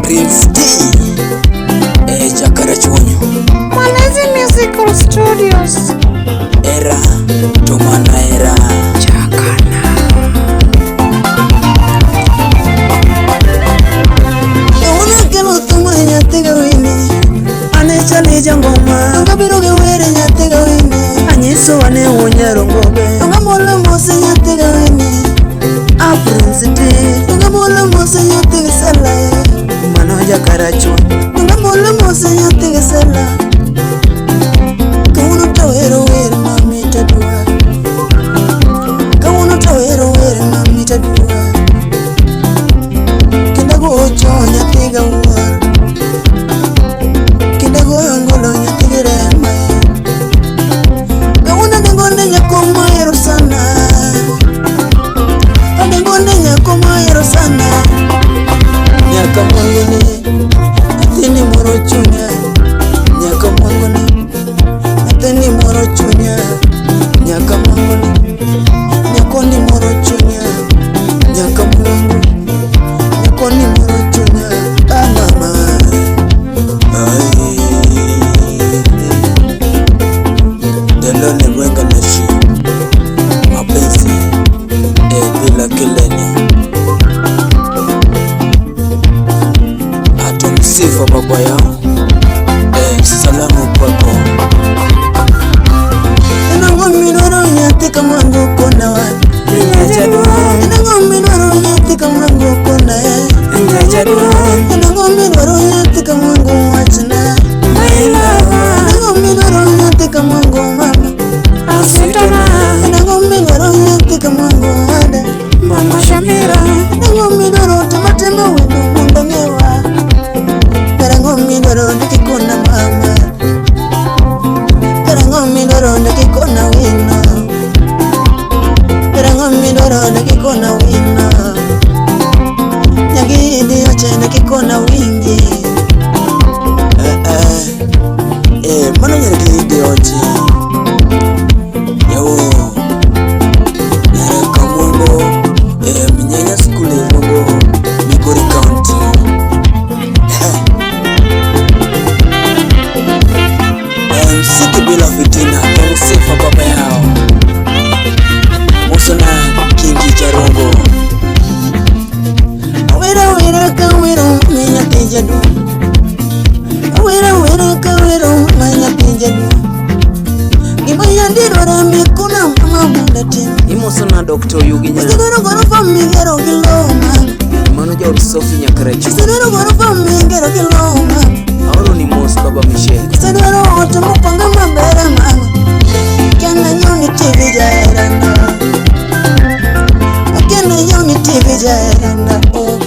Prince D Jakarachuonyo. Malezi Musical Studios. Era Tomana era Chakana. Kelo thum nyathi gawini ane chali jangoma Donga biro gi were nyathi gawini anyiso ane wuonyero ngobe Donga molo mose nyathi gawini a Prince D Donga molo mose nyathi gisela mano Jakarachuonyo Donga molo mose nyathi gisela Kawuono to wero wer mamit aduwa Kawuono to wero wer mamit aduwa Kendo gocho nyathi gawuor Kendo goyo ngolo nyathi gi rema Kawuono adengo ne nyako mahero sana Adengo ne nyako mahero sana Nyaka mwangone nyathini moro chunya Nyaka mwangone nyathini moro chunya Nyaka mwangone nyakoni moro chunya Nyaka mwangu nyakoni moro chunya Ah mama Ai Delone mwenga nashi mapenzi bila kelele Atumsifa baba yao salamu kwako Enango midwaro nyathi kamwangu kona wa Enango midwaro nyathi kamwangu kona Enango midwaro nyathi kamwangu wachna Enango midwaro nyathi kamwangu mama Asitona. Enango midwaro nyathi kamwangu ada Mama Shamira. Enango midwaro tematembe wendo mondo ng'ewa Karango midwaro ndikikona mama Karango midwaro ndikikona wino Karango midwaro ndikikona wino Nyagidi oche ndikikona wingi Mano nyagidi oche Yo Nyare Kamwango Minyanya School Rongo Migori County Msiki bila fitina Tumsifa baba yao Musona Kingi Charongo Awera wera kawero nyathi jaduong' Awera wera kawero nyathi jaduong' Gima yandi dwaro mikuna mama mondo tim Imosona Dr. Oyugi Nyang. Osedwaro gorofa migero gi lowo mama Mano jaod Sophie Nyakarachuonyo. Osedwaro gorofa migero gi lowo mama Aoro ni mos baba Michelle. Osedwaro ot mopanga maber mama Kendo nyiew ni TV jaherana Kendo nyiew ni TV jaherana oh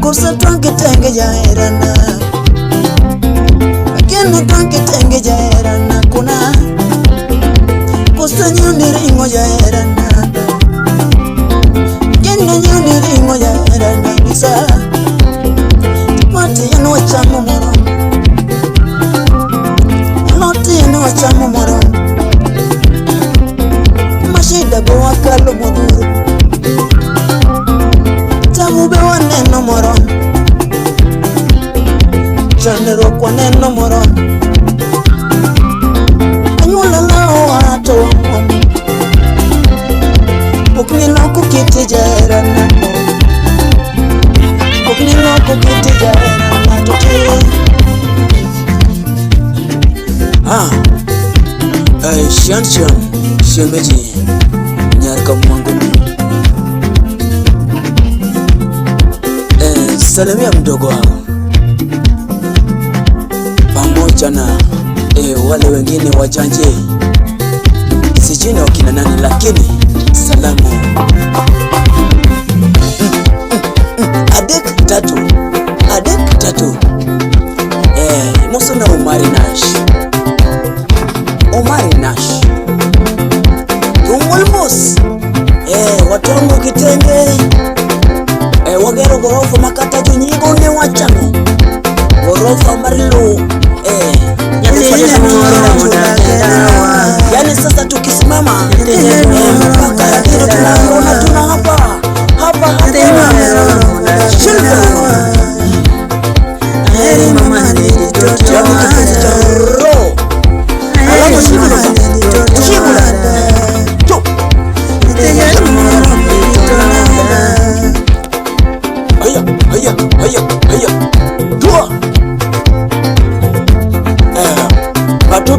Koso twang' kitenge jaherana Kendo twang' kitenge jaherana kuna Koso nyiew ni ring'o jaherana Kendo nyiew ni ring'o jaherana nyisa Chapati en wachamo moromo Alot en wachamo moromo Mashida go wakalo modhuro Tabu be waneno moromo Chandruok waneno moromo Anyuola lawa to wamwom Pok niloko kiti jaherana Pok niloko kiti jaherana to te Shan Shan Shemeji Nyar Kamwango Salimia mdogo wao pamoja na wale wengine wajanje sijui ni wakina nani lakini salamu Adek tatu Adek tatu Musona Omari Nash Omari Nash Tungulmos watongo kitenge wagero gorofa makata jonyigo ne wachamo gorofa mar lowo Yani sasa tukisimama mpaka tunaona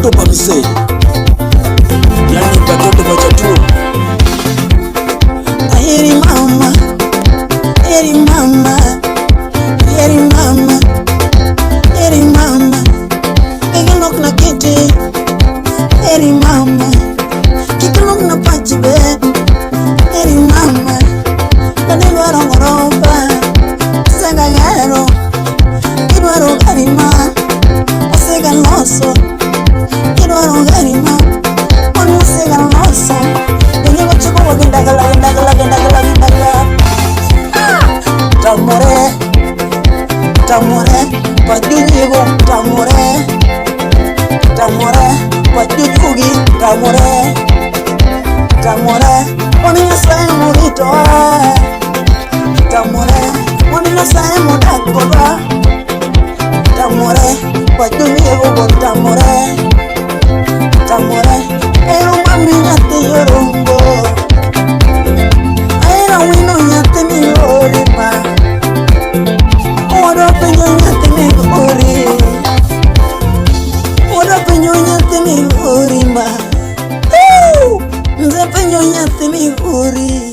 Batoto pamise, yani batoto bachatuo. Aheri mama, heri mama, heri mama, heri mama, kikilok na kiti, heri mama, kikilok na pachi be, heri mama, kanidwaro gorofa, osega gero, kidwaro gari ma, osega loso, kidwaro gari ma, wan osega loso, jonyuol chiko wa gi ndagla, gi ndagla, gi ndagla, gi ndagla. Tamore, tamore, pajujigo, tamore, tamore, pajujugi, tamore, tamore, wani Nyasaye moritowa, tamore, wani Nyasaye modak kodwa, tamore, pajujigo go tamore, tamore, ero mami nyathi yorombo, ahero wino nyathi migori ma. Wadwa penjo nyathi migori, wadwa penjo nyathi migori ma. Woo! Mzee penjo nyathi migori.